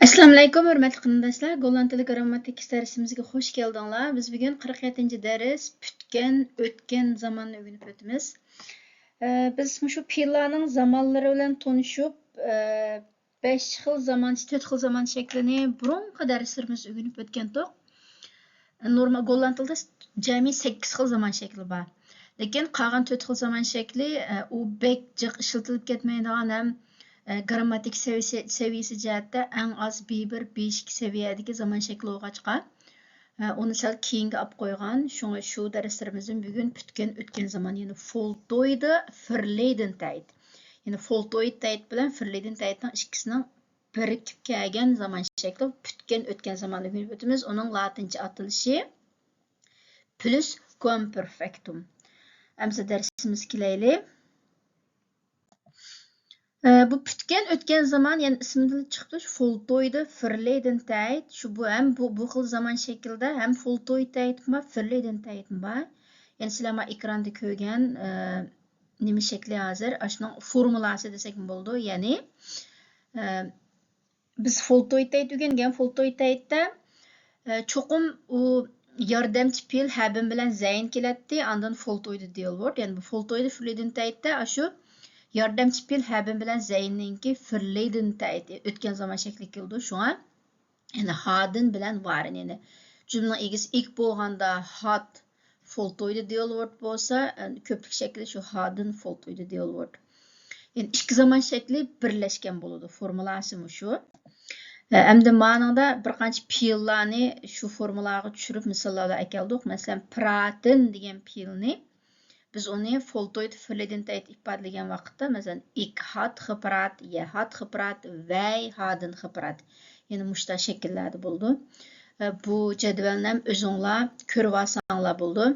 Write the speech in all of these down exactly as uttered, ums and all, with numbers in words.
ئەسسالامۇئەلەيكۇم، ھۆرمەتلىك قېرىنداشلار. گوللاند تىلى گىرامماتىكىسى دەرسىمىزگە خۇش كەلدىڭلار. بىز بۈگۈن قىرىق يەتتىنچى دەرس، پۈتكەن، ئۆتكەن زاماننى ئۆگىنىپ ئۆتىمىز. ئە، بىز مۇشۇ پېئىللارنىڭ زامانلىرى بىلەن تونۇشۇپ، ئە، بەش خىل زامان، تۆت خىل زامان شەكلىنى بۇرۇنقى دەرسلىرىمىزدە ئۆگىنىپ ئۆتكەنتۇق. نورمال گوللاند تىلىدا جەمئىي سەككىز خىل زامان شەكلى بار. لېكىن قالغان تۆت خىل زامان شەكلى، ئە، ئۇ بەك جىق ئىشلىتىلىپ كەتمەيدىغان ھەم، ئە، گىرامماتىكا سەۋىيىسى، سەۋىيىسى جەھەتتە ئەڭ ئاز بى بىر، بى ئىككى سەۋىيەدىكى زامان شەكلى بولغاچقا، ئە، ئۇنى سەل كېيىنگە ئاپ قويغان. شۇڭا شۇ دەرسلىرىمىزدىن بۈگۈن پۈتكەن، ئۆتكەن زامان، يەنى فولتويدە فېرلېدېنتايت. يەنى فولتويدتايت بىلەن فېرلېدېنتايتنىڭ ئىككىسىنىڭ بىرىكىپ كەلگەن زامان شەكلى، پۈتكەن، ئۆتكەن زاماننى ئۆگىنىپ ئۆتىمىز. ئۇنىڭ لاتىنچە ئاتىلىشى پلۇس كۇئەمپېرفېكتۇم. ئەمسە دەرسىمىزگە كېلەيلى. ئە، بۇ پۈتكەن، ئۆتكەن زامان، يەنى ئىسمىدىن چىقىپ تۇرۇش، فولتويدە فېرلېدېنتايت. شۇ بۇ ھەم بۇ، بۇ خىل زامان شەكلىدە ھەم فولتويدتايتمۇ بار، فېرلېدېنتايتمۇ بار. يەنى سىلەر مانا ئېكراندا كۆرگەن، ئە، نېمە شەكلى ھازىر؟ ئاشۇنىڭ فورمۇلاسى دېسەكمۇ بولىدۇ. يەنى، ئە، بىز فولتويدتايت ئۆگەنگەن. فولتويدتايتتا، ئە، چوقۇم ئۇ ياردەمچى پېئىل ھەبىن بىلەن زەين كېلەتتى، ئاندىن فولتويدە دېيىلىۋاتىدۇ. يەنى بۇ فولتويدە فېرلېدېنتايتتا ئاشۇ ياردەمچى پېئىل ھەبىن بىلەن زەيننىڭكى فېرلېدېنتايت، ئۆتكەن زامان شەكلى كېلىدۇ. شۇڭا، يەنى ھادىن بىلەن ۋارىن، يەنى جۈملىنىڭ ئىگىسى ئىك بولغاندا ھات فولتويدە دېيىلىۋاتىدۇ بولسا، ئە، كۆپلۈك شەكلى شۇ ھادىن فولتويدە دېيىلىۋاتىدۇ. يەنى ئىككى زامان شەكلى بىرلەشكەن بولىدۇ. فورمۇلاسى مۇشۇ. ئە، ئەمدى مانىڭدا بىر قانچە پېئىللارنى شۇ فورمۇلاغا چۈشۈرۈپ مىساللار بىلەن ئەكەلدۇق. مەسىلەن، پراتىن دېگەن پېئىلنى بىز ئۇنى فولتويد فېرلېدېنتايت ئىپادىلىگەن ۋاقىتتا، مەسىلەن، ئىك ھات خپرات، يە ھات خپرات، ۋەي ھادىن خپرات. يەنى مۇشۇنداق شەكىللەردە بولىدۇ. ئە، بۇ جەدۋەلنى ھەم ئۆزۈڭلار كۆرۈۋالساڭلار بولىدۇ.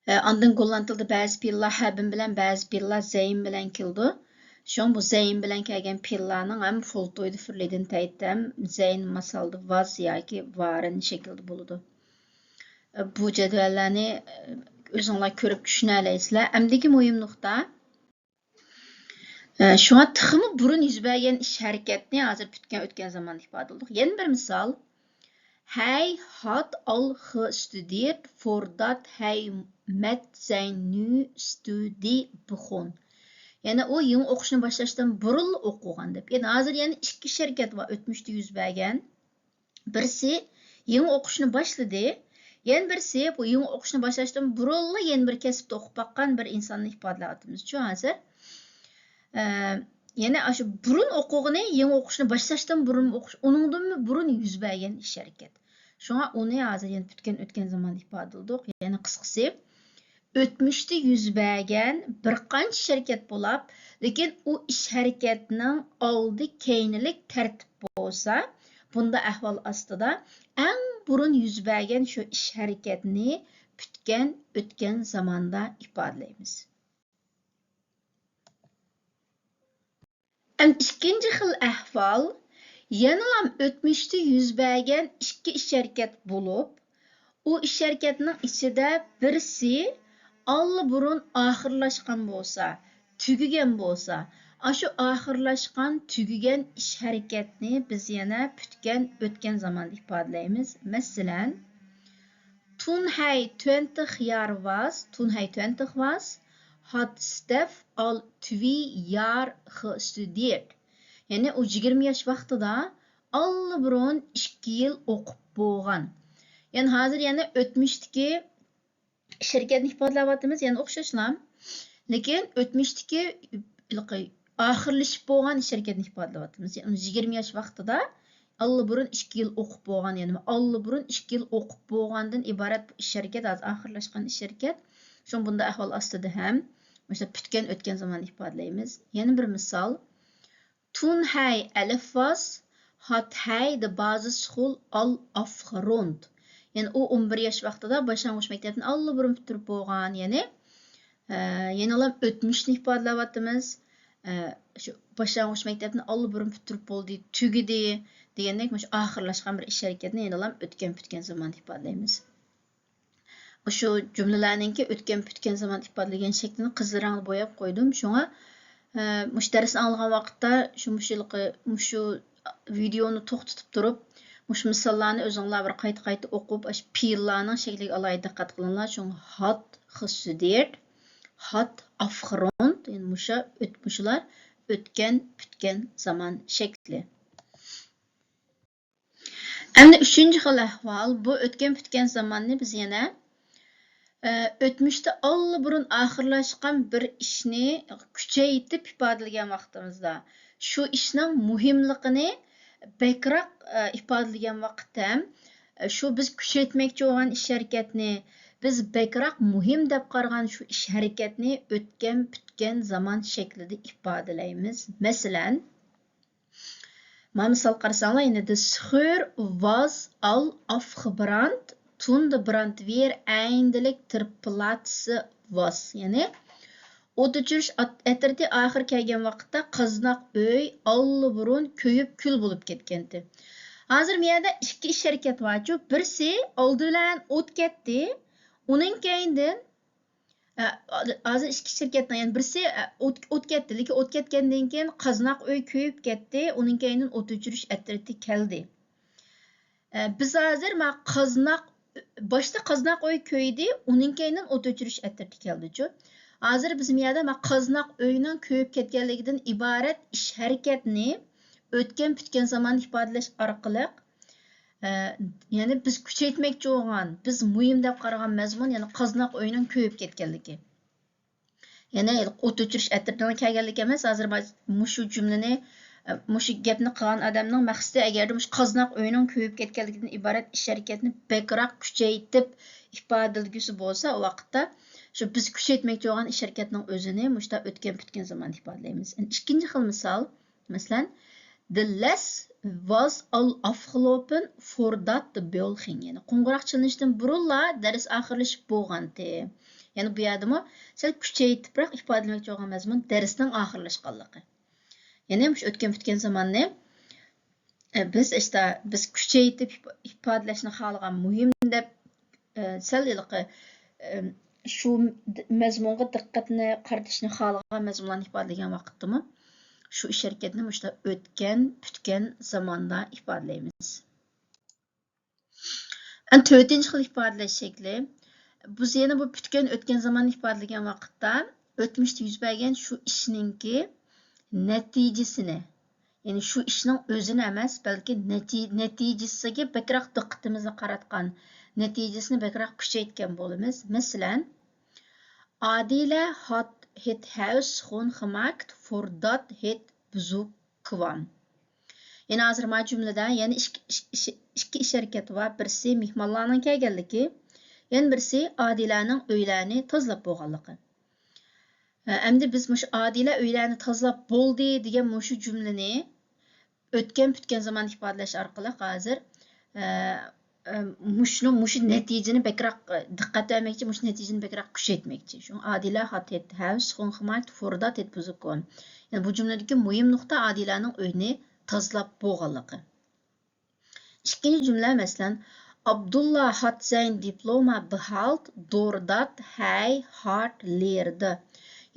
ئە، ئاندىن گوللاند تىلىدا بەزى پېئىللار ھەبىن بىلەن، بەزى پېئىللار زەين بىلەن كېلىدۇ. شۇڭا بۇ زەين بىلەن كەلگەن پېئىللارنىڭ ھەم فولتويد فېرلېدېنتايت ھەم زەين ماسالدا ۋاز ياكى ۋارىن شەكلىدە بولىدۇ. ئە، بۇ جەدۋەللەرنى، ئە، ئۆزۈڭلار كۆرۈپ چۈشىنەلەيسىلەر. ئەمدىكى مۇھىم نۇقتا، ئە، شۇڭا تېخىمۇ بۇرۇن يۈز بەرگەن ئىش ھەرىكەتنى ھازىر پۈتكەن، ئۆتكەن زاماندا ئىپادىلىدۇق. يەنە بىر مىسال. Hy hat al gestudeerd voordat hy met zijn nu studie begon. يەنى ئۇ يېڭى ئوقۇشنى باشلاشتىن بۇرۇنلا ئوقۇغان دەپ. يەنى ھازىر يەنە ئىككى ئىش ھەرىكەت بار، ئۆتمۈشتە يۈز بەرگەن. بىرسى يېڭى ئوقۇشنى باشلىدى، يەنە بىرسى بۇ يېڭى ئوقۇشنى باشلاشتىن بۇرۇنلا يەنە بىر كەسىپتە ئوقۇپ باققان بىر ئىنساننى ئىپادىلەۋاتىمىز. شۇ ھازىر، ئە، يەنى ئاشۇ بۇرۇن ئوقۇغىنى، يېڭى ئوقۇشنى باشلاشتىن بۇرۇن ئوقۇش، ئۇنىڭدىنمۇ بۇرۇن يۈز بەرگەن ئىش ھەرىكەت. شۇڭا ئۇنى ھازىر يەنە پۈتكەن، ئۆتكەن زاماندا ئىپادىلىدۇق. يەنى قىسقىسى، ئۆتمۈشتە يۈز بەرگەن بىر قانچە ئىش ھەرىكەت بولاپ، لېكىن ئۇ ئىش ھەرىكەتنىڭ ئالدى كەينىلىك تەرتىپ بولسا، بۇنداق ئەھۋال ئاستىدا ئەڭ بۇرۇن يۈز بەرگەن شۇ ئىش ھەرىكەتنى پۈتكەن، ئۆتكەن زاماندا ئىپادىلەيمىز. ئەمدى ئىككىنچى خىل ئەھۋال، يەنىلا ئۆتمۈشتە يۈز بەرگەن ئىككى ئىش ھەرىكەت بولۇپ، ئۇ ئىش ھەرىكەتنىڭ ئىچىدە بىرسى ئاللىبۇرۇن ئاخىرلاشقان بولسا، تۈگىگەن بولسا، ئاشۇ ئاخىرلاشقان، تۈگىگەن ئىش ھەرىكەتنى بىز يەنە پۈتكەن، ئۆتكەن زاماندا ئىپادىلەيمىز. مەسىلەن، Toen hij twintig jaar was, toen hij twintig was, had Stef al twee jaar gestudeerd. يەنى ئۇ يىگىرمە ياش ۋاقتىدا ئاللىبۇرۇن ئىككى يىل ئوقۇپ بولغان. يەنى ھازىر يەنە ئۆتمۈشتىكى ئىش ھەرىكەتنى ئىپادىلەۋاتىمىز، يەنە ئوخشاشلا. لېكىن ئۆتمۈشتىكى ھېلىقى ئاخىرلىشىپ بولغان ئىش ھەرىكەتنى ئىپادىلەۋاتىمىز. يەنى يىگىرمە ياش ۋاقتىدا ئاللىبۇرۇن ئىككى يىل ئوقۇپ بولغان، يەنى ئاللىبۇرۇن ئىككى يىل ئوقۇپ بولغاندىن ئىبارەت بۇ ئىش ھەرىكەت، ھازىر ئاخىرلاشقان ئىش ھەرىكەت. شۇڭا بۇنداق ئەھۋال ئاستىدا ھەم مۇشۇ پۈتكەن، ئۆتكەن زاماننى ئىپادىلەيمىز. يەنە بىر مىسال. Toen hij elf was, had hij de basisschool al afgerond. يەنى ئۇ ئون بىر ياش ۋاقتىدا باشلانغۇچ مەكتەپنى ئاللىبۇرۇن پۈتتۈرۈپ بولغان، يەنى، ئە، يەنىلا ئۆتمۈشنى ئىپادىلەۋاتىمىز. ئە، شۇ باشلانغۇچ مەكتەپنى ئاللىبۇرۇن پۈتتۈرۈپ بولدى، تۈگىدى دېگەندەك، مۇشۇ ئاخىرلاشقان بىر ئىش ھەرىكەتنى يەنىلا ئۆتكەن، پۈتكەن زاماندا ئىپادىلەيمىز. شۇ جۈملىلەرنىڭكى ئۆتكەن، پۈتكەن زامان ئىپادىلىگەن شەكلىنى قىزىل رەڭدە بوياپ قويدۇم. شۇڭا، مۇشۇ دەرسنى ئاڭلىغان ۋاقىتتا شۇ، مۇشۇ، مۇشۇ ۋىدېئونى توختىتىپ تۇرۇپ، مۇشۇ مىساللارنى ئۆزۈڭلار بىر قايتا-قايتا ئوقۇپ، ئاشۇ پېئىللارنىڭ شەكلىگە ئالاھىدە دىققەت قىلىڭلار. شۇڭا ھات خىسسۇدېرت، ھات ئافخروند، يەنى مۇشۇ ئۆت-، مۇشۇلار ئۆتكەن پۈتكەن زامان شەكلى. ئەمدى ئۈچىنچى خىل ئەھۋال، بۇ ئۆتكەن پۈتكەن زاماننى بىز يەنە، ئە، ئۆتمۈشتە ئاللىبۇرۇن ئاخىرلاشقان بىر ئىشنى كۈچەيتىپ ئىپادىلىگەن ۋاقتىمىزدا، شۇ ئىشنىڭ مۇھىملىقىنى بەكرەك، ئە، ئىپادىلىگەن ۋاقىتتا ھەم، ئە، شۇ بىز كۈچەيتمەكچى بولغان ئىش ھەرىكەتنى، بىز بەكرەك مۇھىم دەپ قارىغان شۇ ئىش ھەرىكەتنى ئۆتكەن پۈتكەن زامان شەكلىدە ئىپادىلەيمىز. مەسىلەن، مانا مىسال قارىساڭلار، يەنە «De Schuur was al afgebrand toen de brandweer eindelijk ter plaatse was.» يەنى ئوت ئۆچۈرۈش ئەت-، ئەترىتى ئاخىر كەلگەن ۋاقىتتا قازناق ئۆي ئاللىبۇرۇن كۆيۈپ كۈل بولۇپ كەتكەنتى. ھازىر بۇ يەردە ئىككى ئىش ھەرىكەت بارچۇ. بىرسى ئالدى بىلەن ئوت كەتتى، ئۇنىڭ كەينىدىن ئە، ھازىر ئىككى شىركەتنىڭ يەنە بىرسى، ئە، ئوت، ئوت كەتتى، لېكىن ئوت كەتكەندىن كېيىن قازناق ئۆي كۆيۈپ كەتتى، ئۇنىڭ كەينىدىن ئوت ئۆچۈرۈش ئەترىتى كەلدى. ئە، بىز ھازىر ما قازناق، باشتا قازناق ئۆي كۆيدى، ئۇنىڭ كەينىدىن ئوت ئۆچۈرۈش ئەترىتى كەلدىچۇ. ھازىر بىز مۇ يەردە ما قازناق ئۆينىڭ كۆيۈپ كەتكەنلىكىدىن ئىبارەت ئىش ھەرىكەتنى ئۆتكەن پۈتكەن زاماندا ئىپادىلەش ئارقىلىق، ئە، يەنى بىز كۈچەيتمەكچى بولغان، بىز مۇھىم دەپ قارىغان مەزمۇن، يەنى قازناق ئۆينىڭ كۆيۈپ كەتكەنلىكى. يەنى ئوت ئۆچۈرۈش ئەترىتىنىڭ كەلگەنلىكى ئەمەس، ھازىر ما-، مۇشۇ جۈملىنى، ئە، مۇشۇ گەپنى قىلغان ئادەمنىڭ مەقسىتى، ئەگەردە مۇشۇ قازناق ئۆينىڭ كۆيۈپ كەتكەنلىكىدىن ئىبارەت ئىش ھەرىكەتنى بەكرەك كۈچەيتىپ ئىپادىلىگۈسى بولسا، ئۇ ۋاقىتتا شۇ بىز كۈچەيتمەكچى بولغان ئىش ھەرىكەتنىڭ ئۆزىنى مۇشۇنداق ئۆتكەن پۈتكەن زاماندا ئىپادىلەيمىز. ئەمدى ئىككىنچى خىل مىسال. مەسىلەن، «De les was al afgelopen voordat de bel ging.» يەنى قوڭغۇراق چېلىنىشتىن بۇرۇنلا دەرس ئاخىرلىشىپ بولغانتى. يەنى بۇ يەردىمۇ سەل كۈچەيتىپراق ئىپادىلىمەكچى بولغان مەزمۇن دەرسنىڭ ئاخىرلاشقانلىقى. يەنى مۇشۇ ئۆتكەن پۈتكەن زاماننى، ئە، بىز ئىشتا، بىز كۈچەيتىپ ئىپ-، ئىپادىلەشنى خالىغان مۇھىم دەپ، ئە، سەل ھېلىقى، ئە، شۇ مەزمۇنغا دىققەتنى قارىتىشنى خالىغان مەزمۇنلارنى ئىپادىلىگەن ۋاقىتتىمۇ شۇ ئىش ھەرىكەتنى مۇشۇنداق ئۆتكەن، پۈتكەن زاماندا ئىپادىلەيمىز. ئەمدى تۆتىنچى خىل ئىپادىلەش شەكلى. بىز يەنە بۇ پۈتكەن، ئۆتكەن زاماننى ئىپادىلىگەن ۋاقىتتا ئۆتمۈشتە يۈز بەرگەن شۇ ئىشنىڭكى نەتىجىسىنى، يەنى شۇ ئىشنىڭ ئۆزىنى ئەمەس، بەلكى نەتى-، نەتىجىسىگە بەكرەك دىققىتىمىزنى قاراتقان، نەتىجىسىنى بەكرەك كۈچەيتكەن بولىمىز. مەسىلەن، Adile had het huis schoongemaakt voordat het bezoek kwam. يەنى ھازىر ما جۈملىدە يەنە ئىككى، ئىككى، ئىككى، ئىككى ئىش ھەرىكەت بار. بىرسى مېھمانلارنىڭ كەلگەنلىكى، يەنە بىرسى ئادىلەنىڭ ئۆيلەرنى تازىلاپ بولغانلىقى. ئەمدى بىز مۇشۇ ئادىلە ئۆيلەرنى تازىلاپ بولدى دېگەن مۇشۇ جۈملىنى ئۆتكەن پۈتكەن زاماندا ئىپادىلەش ئارقىلىق ھازىر، ئە، ئە، مۇشۇنىڭ، مۇشۇ نەتىجىنى بەكرەك، ئە، دىققەت بەرمەكچى، مۇشۇ نەتىجىنى بەكرەك كۈچەيتمەكچى. شۇڭا ئادىلە ھات ھېت ھەۋس خۇڭخىمايت فۇردا تېت بۇزۇكون. يەنى بۇ جۈملىدىكى مۇھىم نۇقتا ئادىلەنىڭ ئۆيىنى تازىلاپ بولغانلىقى. ئىككىنچى جۈملە، مەسىلەن، ئابدۇللا ھات زەين دىپلوما بىھالت دورىدات ھەي ھارت لېرىدى.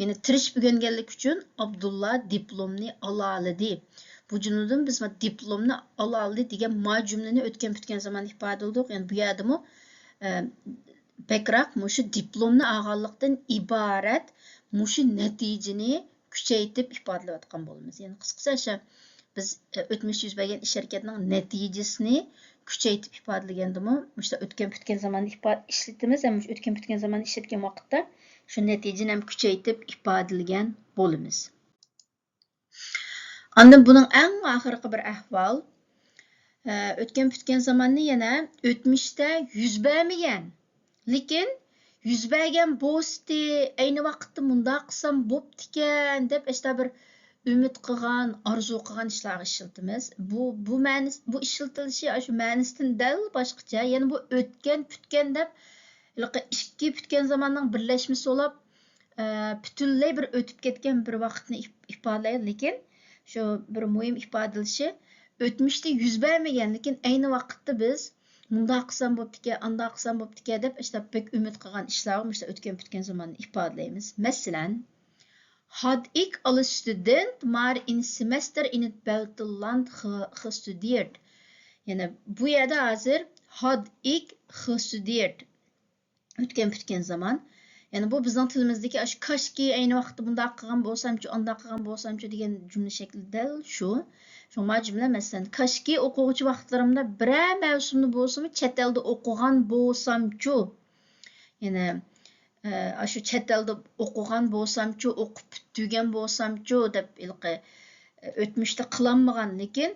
يەنى تىرىشىپ ئۆگەنگەنلىكى ئۈچۈن ئابدۇللا دىپلومنى ئالالىدى. بۇ جۈملىدىن بىز ما دىپلومنى ئالالىدى دېگەن ما جۈملىنى ئۆتكەن پۈتكەن زامان ئىپادىلىدۇق. يەنى بۇ يەردىمۇ، ئە، بەكرەك مۇشۇ دىپلومنى ئالغانلىقتىن ئىبارەت مۇشۇ نەتىجىنى كۈچەيتىپ ئىپادىلەۋاتقان بولىمىز. يەنى قىسقىچە ئاشۇ بىز، ئە، ئۆتمۈشتە يۈز بەرگەن ئىش ھەرىكەتنىڭ نەتىجىسىنى كۈچەيتىپ ئىپادىلىگەندىمۇ، مۇشۇ ئۆتكەن پۈتكەن زاماننى ئىپا-، ئىشلىتىمىز ھەم مۇشۇ ئۆتكەن پۈتكەن زاماننى ئىشلەتكەن ۋاقىتتا شۇ نەتىجىنى ھەم كۈچەيتىپ ئىپادىلىگەن بولىمىز. ئاندىن بۇنىڭ ئەڭ ئاخىرقى بىر ئەھۋال، ئە، ئۆتكەن پۈتكەن زاماننى يەنە ئۆتمۈشتە يۈز بەرمىگەن، لېكىن يۈز بەرگەن بولسىتى، ئەينى ۋاقىتتا مۇنداق قىلسام بوپتىكەن دەپ، ئەشتا بىر ئۈمىد قىلغان، ئارزۇ قىلغان ئىشلارغا ئىشلىتىمىز. بۇ، بۇ مەنىس-، بۇ ئىشلىتىلىشى ئاشۇ مەنىسىدىن دەل باشقىچە. يەنى بۇ ئۆتكەن پۈتكەن دەپ، ھېلىقى ئىككى پۈتكەن زاماننىڭ بىرلەشمىسى بولۇپ، ئە، پۈتۈنلەي بىر ئۆتۈپ كەتكەن بىر ۋاقىتنى ئىپ-، ئىپادىلەيدۇ. لېكىن شۇ بىر مۇھىم ئىپادىلىشى، ئۆتمۈشتە يۈز بەرمىگەن، لېكىن ئەينى ۋاقىتتا بىز مۇنداق قىلسام بوپتىكەن، ئانداق قىلسام بوپتىكەن دەپ، ئىشتا بەك ئۈمىد قىلغان ئىشلارغا مۇشۇنداق ئۆتكەن پۈتكەن زاماننى ئىپادىلەيمىز. مەسىلەن، Hadde ich als Student mal ein Semester in et Weltland ge- gestudiert. يەنى بۇ يەردە ھازىر Hadde ich gestudiert. ئۆتكەن پۈتكەن زامان. يەنى بۇ بىزنىڭ تىلىمىزدىكى ئاشۇ كاشكى ئەينى ۋاقىتتا بۇنداق قىلغان بولسامچۇ، ئانداق قىلغان بولسامچۇ دېگەن جۈملە شەكلى دەل شۇ. شۇڭا جۈملە مەسىلەن، كاشكى ئوقۇغۇچى ۋاقىتلىرىمدا بىرەر مەۋسۇمنى بولسىمۇ چەت ئەلدە ئوقۇغان بولسامچۇ. يەنى ئاشۇ چەت ئەلدە ئوقۇغان بولسامچۇ، ئوقۇپ پۈتتۈرگەن بولسامچۇ دەپ ھېلىقى ئۆتمۈشتە قىلالمىغان، لېكىن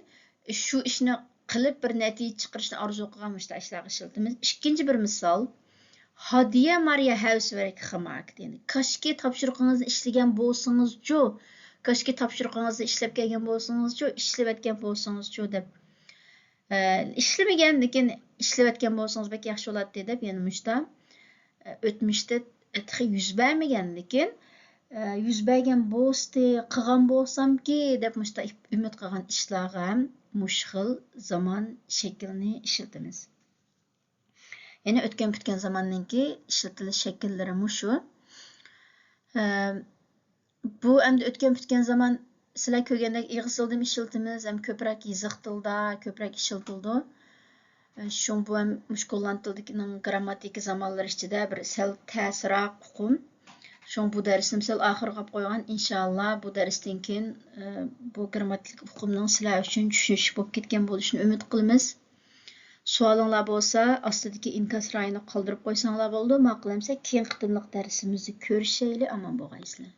شۇ ئىشنى قىلىپ بىر نەتىجە چىقىرىشنى ئارزۇ قىلغان مۇشۇنداق ئىشلارغا ئىشلىتىمىز. ئىككىنچى بىر مىسال، Hadde mal ein Hauswerk gemacht. يەنى كاشكى تاپشۇرۇقىڭىزنى ئىشلىگەن بولسىڭىزچۇ، كاشكى تاپشۇرۇقىڭىزنى ئىشلەپ كەلگەن بولسىڭىزچۇ، ئىشلىۋەتكەن بولسىڭىزچۇ دەپ. ئىشلىمىگەن، لېكىن ئىشلىۋەتكەن بولسىڭىز بەك ياخشى بولاتتى دەپ، يەنە مۇشتا ئۆتمۈشتە تېخى يۈز بەرمىگەن، لېكىن يۈز بەرگەن بولسىتى، قىلغان بولسامكى دەپ مۇشتا ئۈمىد قىلغان ئىشلارغا ھەم مۇشۇ خىل زامان شەكلىنى ئىشلىتىمىز. يەنى ئۆتكەن پۈتكەن زاماننىڭكى ئىشلىتىلىش شەكىللىرى مۇشۇ. بۇ ئەمدى ئۆتكەن پۈتكەن زامان سىلەر كۆرگەندەك ئېغىز تىلدىمۇ ئىشلىتىمىز، ھەم كۆپرەك يېزىق تىلدا كۆپرەك ئىشلىتىلىدۇ. شۇڭا بۇ ھەم مۇشۇ گوللاند تىلىدىكىنىڭ گرامماتىكا زامانلىرى ئىچىدە بىر سەل تەسرەك ئۇقۇم. شۇڭا بۇ دەرسنى سەل ئاخىرغا قويغان. ئىنشائاللا بۇ دەرستىن كېيىن بۇ گرامماتىكا ئۇقۇمنىڭ سىلەر ئۈچۈن چۈشىنىشلىك بولۇپ كەتكەن بولۇشىنى ئۈمىد قىلىمىز. سوئالىڭلار بولسا ئاستىدىكى ئىنكاس رايىنى قالدۇرۇپ قويساڭلار بولىدۇ. ماقۇل ئەمسە كېيىنكى قېتىملىق دەرسىمىزدە كۆرۈشەيلى. ئامان بولغايسىلەر.